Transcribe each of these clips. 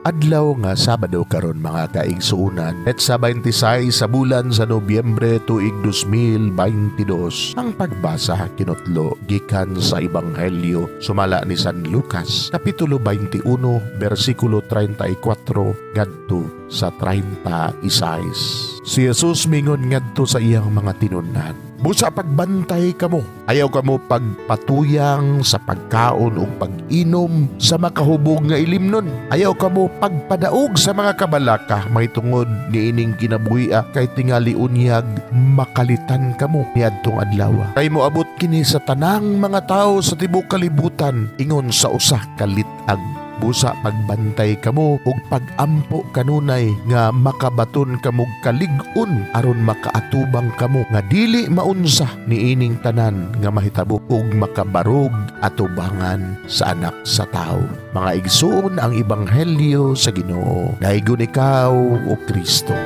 Adlaw nga Sabado karon, mga kaigsuonan. Petsa 26 sa bulan sa Nobyembre, tuig 2022. Ang pagbasa kinutlo gikan sa Ebanghelyo sumala ni San Lucas, kapitulo 21, bersikulo 34 ngadto sa 36. Si Jesus mingon ngadto sa iyang mga tinun-an, "Busa pagbantay kamo. Ayaw kamo pagpatuyang sa pagkaon ug pag-inom sa makahubog nga ilimnon. Ayaw kamo pagpadaog sa mga kabalaka mahitungod niining kinabuhia, kay tingali unyag makalitan kamo niadtong adlaw. Kay moabot kini sa tanang mga tawo sa tibuok kalibutan ingon sa usa ka lit-ag. Busa pagbantay kamo ug pagampo kanunay nga makabaton kamog kalig-on aron makaatubang kamo nga dili maunsa niining tanan nga mahitabo ug makabarog atubangan sa Anak sa Tawo." Mga igsuon, ang ebanghelyo sa Ginoo. Daygon ikaw, o Kristo.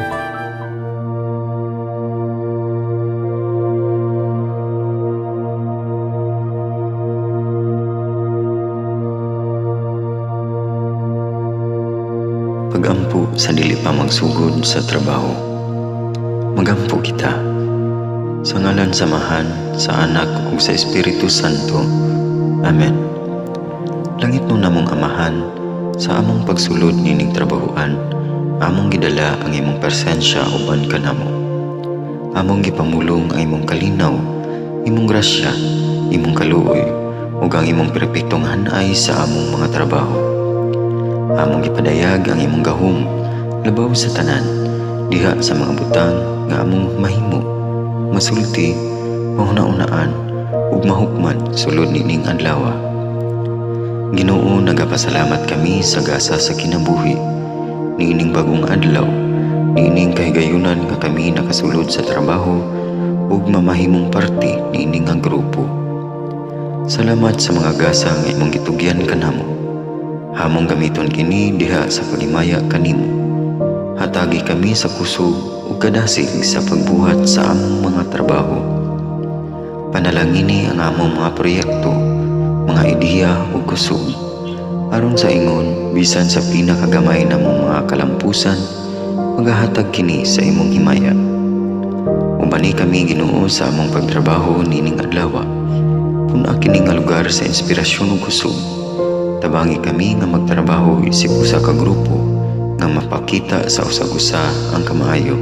Pagampo sa dili pa magsugod sa trabaho. Magampo kita. Sa ngalan sa Amahan, sa Anak ug sa Espiritu Santo. Amen. Langitnon namong Amahan, sa among pagsulod nining trabahoan, among gidala ang imong presensya uban kanamo. Among gipamulong ang imong kalinaw, imong grasya, imong kaluoy, ug ang imong perpektong hanay sa among mga trabaho. Among gipadayag ang imong gahom labaw sa tanan diha sa mga butang nga among mahimo, masulti, mahuna-unaan ug mahukman sulod nining adlaw. Ginoo, nagapasalamat kami sa gasa sa kinabuhi niining bagong adlaw, niining kahigayunan nga kami nakasulod sa trabaho ug mamahimong parte niini nga grupo. Salamat sa mga gasa nga imong gitugyan kanamo. Among gamiton kini diha sa paghimaya kanimo. Hatagi kami sa kusog ug kadasig sa pagbuhat sa among mga trabaho. Panalangini ang among mga proyekto, mga ideya ug kusog. Aron sa ingon, bisan sa pinakagamay namong mga kalampusan, magahatag kini sa imong himaya. Ubani kami, Ginoo, sa among pagtrabaho nining adlaw. Pun-a kini nga lugar sa inspirasyon ug kusog. Tabangi kami nga magtrabaho isip usa ka grupo nga mapakita sa usag-usa ang kamaayo.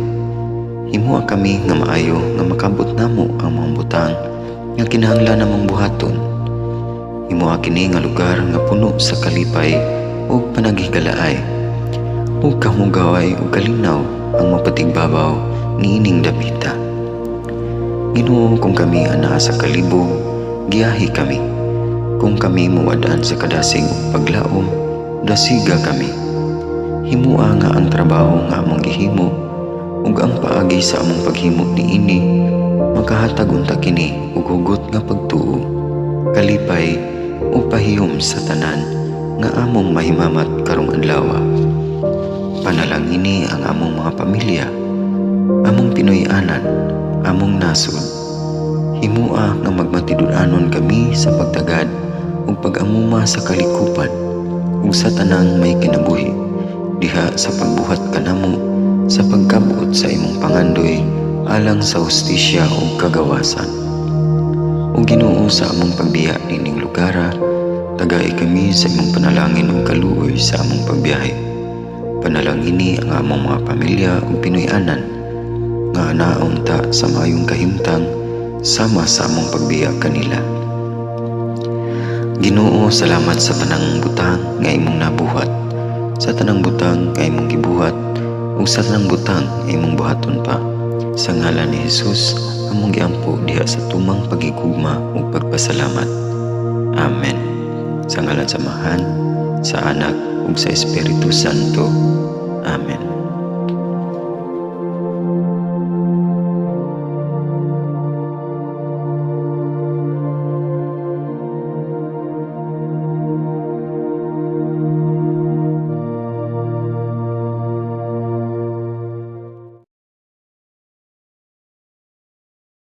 Himoa kami nga maayo nga makabot namo ang mga butang nga kinahanglan namong buhaton. Himoa kini nga lugar nga puno sa kalipay ug panaghigalaay. Ug kahugaway ug kalinaw ang mapatigbabaw niining dapita. Ginoo, kung kami anaa sa kalibog, giyahi kami. Kung kami muwad-an sa kadasig ug paglaom, dasiga kami. Himoa nga ang trabaho nga among gihimo ug ang paagi sa among paghimo niini makahatag unta kini og hugot nga pagtuo, kalipay ug pahiyom sa tanan nga among mahimamat karong adlaw. Panalangini ang among mga pamilya, among Pinoy-anan, among nasod. Himoa nga magmatinud-anon kami sa pagtagad ug pag-amuma sa kalikupan ug sa tanang may kinabuhi diha sa pagbuhat kanamo sa pagkabot sa imong pangandoy alang sa hustisya ug kagawasan. O Ginoo, sa among pagbiya nining lugara, tagai kami sa imong panalangin ug kaluoy sa among pagbiyahe. Panalangini ang among mga pamilya ug Pinoy-anan nga naunta sa maayong kahimtang sama sa among pagbiya kanila. Ginoo, salamat sa tanang butang nga imong nabuhat, sa tanang butang nga imong gibuhat, ug sa tanang butang nga imong buhaton pa. Sa ngalan ni Jesus, among giampo diha sa tumang pagigugma ug pagpasalamat. Amen. Sa ngalan sa Amahan, sa Anak ug sa Espiritu Santo. Amen.